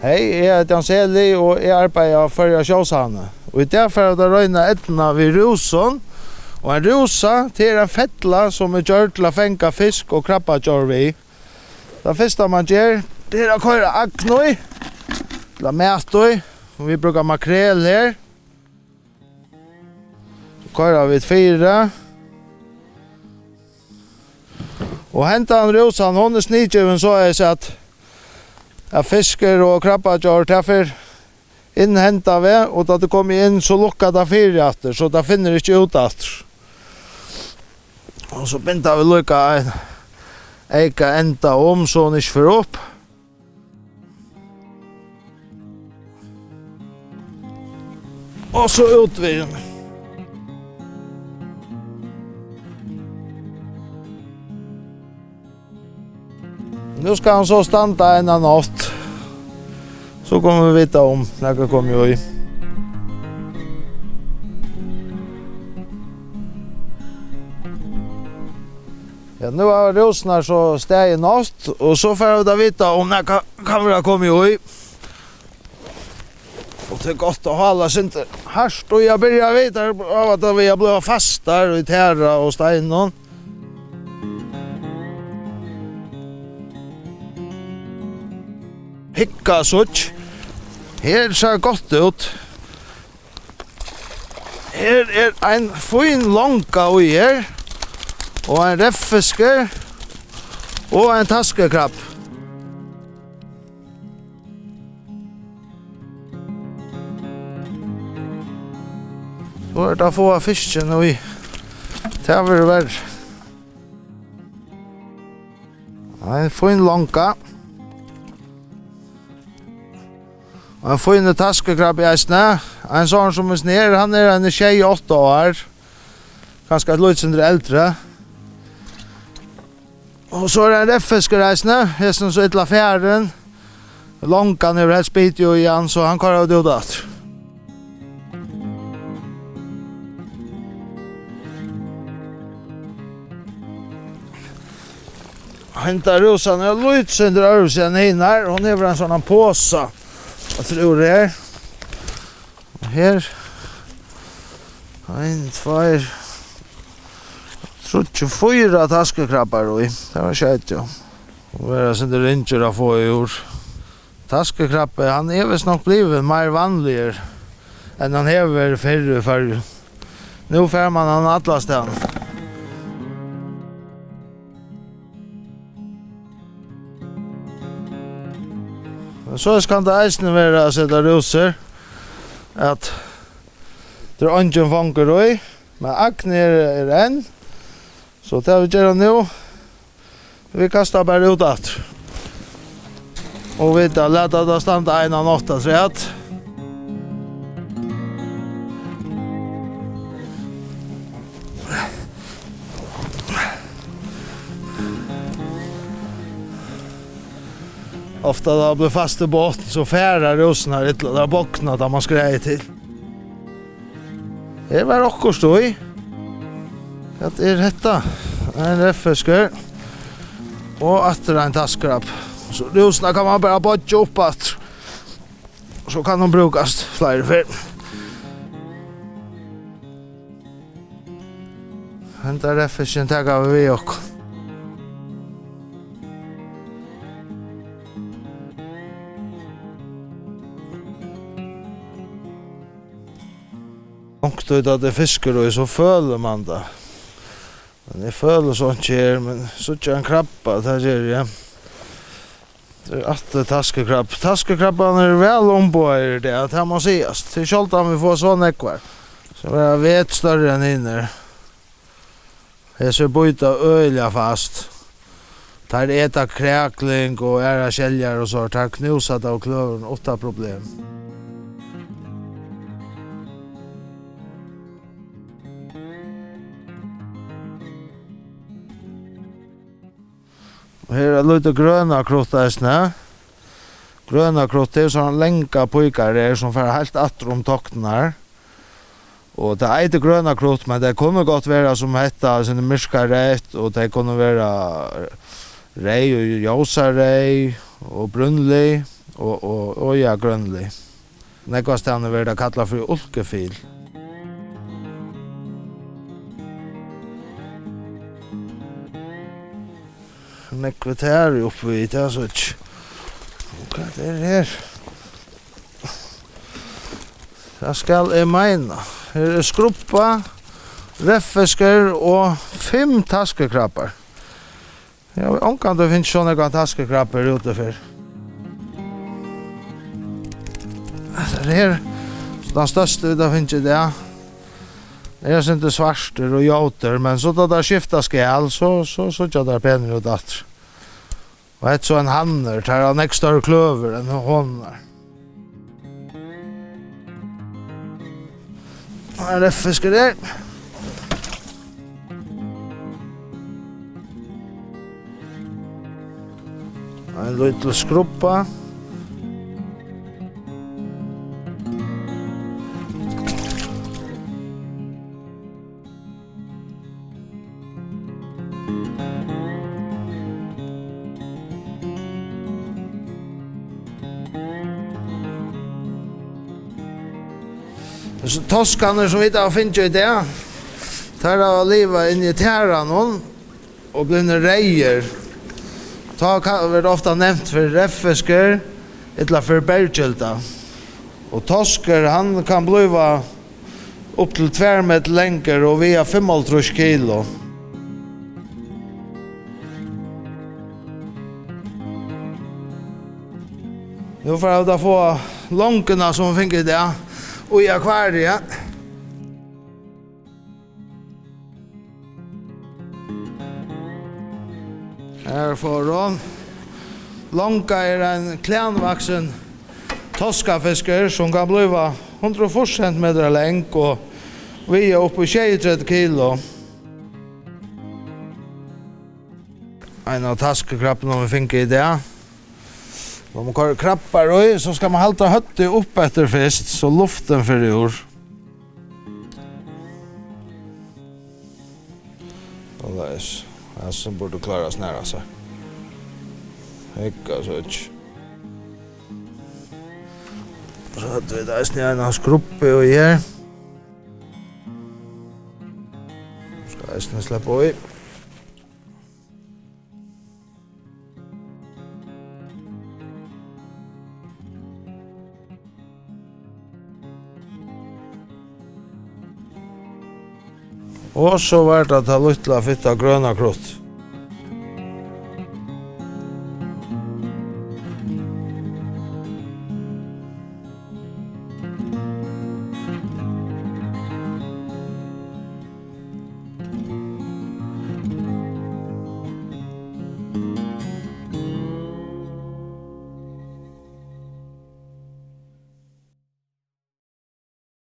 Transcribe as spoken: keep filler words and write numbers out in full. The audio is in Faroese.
Hey, eg eiti Hans Eli og eg arbeiði á Føroya Sjósavni. Og í dag fara vit at royna eydnuna við rúsum. Og ein rúsa, tað er ein fella, sum er gjørd til at fanga fisk og krabbadjór við. Tað fyrsta, man ger, tað er at koyra agn í, ella mat í. Og vit brúka makrel her. Koyra vit fyri. Og hendan rúsan, hon er sniðgivin, so at, at fiskur og krabbadjór, tað fer inn henda veg, og tá tað kemur inn, so lukkar tað fyri aftur, so tað finnur ikki út aftur. Og so binda vit líka ein eyka enda um, so hon ikki fer upp. Og so út við henni. Nú skal hann so standa eina nátt. So kunnu vit vita um nakað kemur í. Ja, nú hava rúsurnar so staðið í nátt, og so fara vit at vita um nakað kann vera komið í. Og tað er gott at hála sindur hart í at byrja við, tær hava tað við at blíva fastar í tara og steinum. Hygg, síggj. Her sær gott út. Her er ein fín longa í her, og ein reyðfiskur, og ein taskukrabbi. So er tað at fáa fiskin í. Tað verður verri. Ein fín longa. Og ein fínur taskukrabbi eisini. Ein sovorðin sum hesin her, hann er ein sjey, átta ár. Kanska eitt lítið sindur eldri. Og so er ein reyðfiskur eisini, hesin so illa farin. Longan hevur helst bitið í hann, so hann koyrir út aftur. Henda rúsan er lítið sindur øðrvísi enn hinar. Hon hevur ein sovorðnan posa aftur úr her. Her. Ein, tveir, tríggir, fýra taskukrabbar í. Tað var skjótt, ja. Og vera eitt sindur ringir at fáa úr. Taskukrabbi, hann er vist nokk blivin meir vanligur enn hann hevur verið fyrr í Føroyum. Nú fær mann hann allastaðni. Men soleiðis kann tað eisini vera at seta rúsur, at tað er eingin fangur í, men agnið er, er enn. So tað vit gera nú, vit kasta bara út aftur. Og vit lata tað standa eina nátt afturat. Ofta tá tað blívur fast í botn, so fara rúsurnar illa, tær bogna, tá man skræðir til. Her var okkurt í. Hvat er hetta? Ein reyðfiskur. Og aftur ein taskukrabbi. So rúsurnar kann man bara boyggja upp aftur. So kann hon brúkast fleiri ferð. Henda reyðfiskin taka vit við okkum. Onkuntíð tá tað er fiskur í, so følir mann tað. Men eg føli so einki her, men síggi ein krabba, tað geri eg. Tað er aftur taskukrabbi. Taskukrabbarnir eru væl umboðaðir í dag, tað má sigast. Tað er sjáldan vit fáa so nógvar. So verða vit størri enn hinir. Hesir bíta øgiliga fast. Teir eta krækling og aðrar skeljar og so, teir knúsa tað á kløvum uttan problem. Og her er lítið grønakrutt eisini. Grønakrutt, tað er sovorðnar langar píkar her, sum fara heilt aftur um toktirnar. Og tað eitur grønakrutt, men tað kunnu gott vera sum hetta, sum er myrkareytt, og tað kunnu vera reyð og ljósareyð og brúnlig. Og, og, og ja, grønlig. Nógvastaðni verður tað kallað fyri ulkefil. Nógv tær uppi í, tað er so ikki. Hvat er her? Tað skal eg meina. Her er skrubba, reyðfiskur og fimm taskukrabbar. Eg havi ongantíð fingið so nógvar taskukrabbur úti fyrr. Hetta er her, tann størsti vit hava fingið í dag. Hann er eitt sindur svartur og ljótur, men so tá teir skifta skal, so, so síggja teir penir út aftur. Og hetta er so ein hannur, teir hava nógv størri kløur enn honurnar. Her er fiskur her. Ein lítil skrubba. Hesir toskarnir, sum vit hava fingið í dag, teir hava livað inni í tjarðanum og blivnir reyðir. Tá ka-, verður ofta nevnt fyri reyðfiskur ella fyri berggilda. Og toskur, hann kann blíva upp til tvær metrar langur og viga fimmoghálvtrýss kilo. Nú fara vit at fáa longuna, sum vit fingu í dag, í akvariið. Her fór hon. Longa er ein klænvaksin toskafiskur, sum kann blíva hundrað og fýrs sentimetrar long og viga upp í sjeyogtretivu kilo. Ein av taskukrabbunum vit fingu í dag. Tá man koyrir krabbar í, so skal man halda høvdið upp eftir fyrst, so luftin fer úr. Soleiðis. Hasin burdi klára at snara sær. Hygga so ikki. So høvdu vit eisini eina skrubbu í her. Skal eisini sleppa í. Og so var tað tað lítla, fitta, grøna krútt.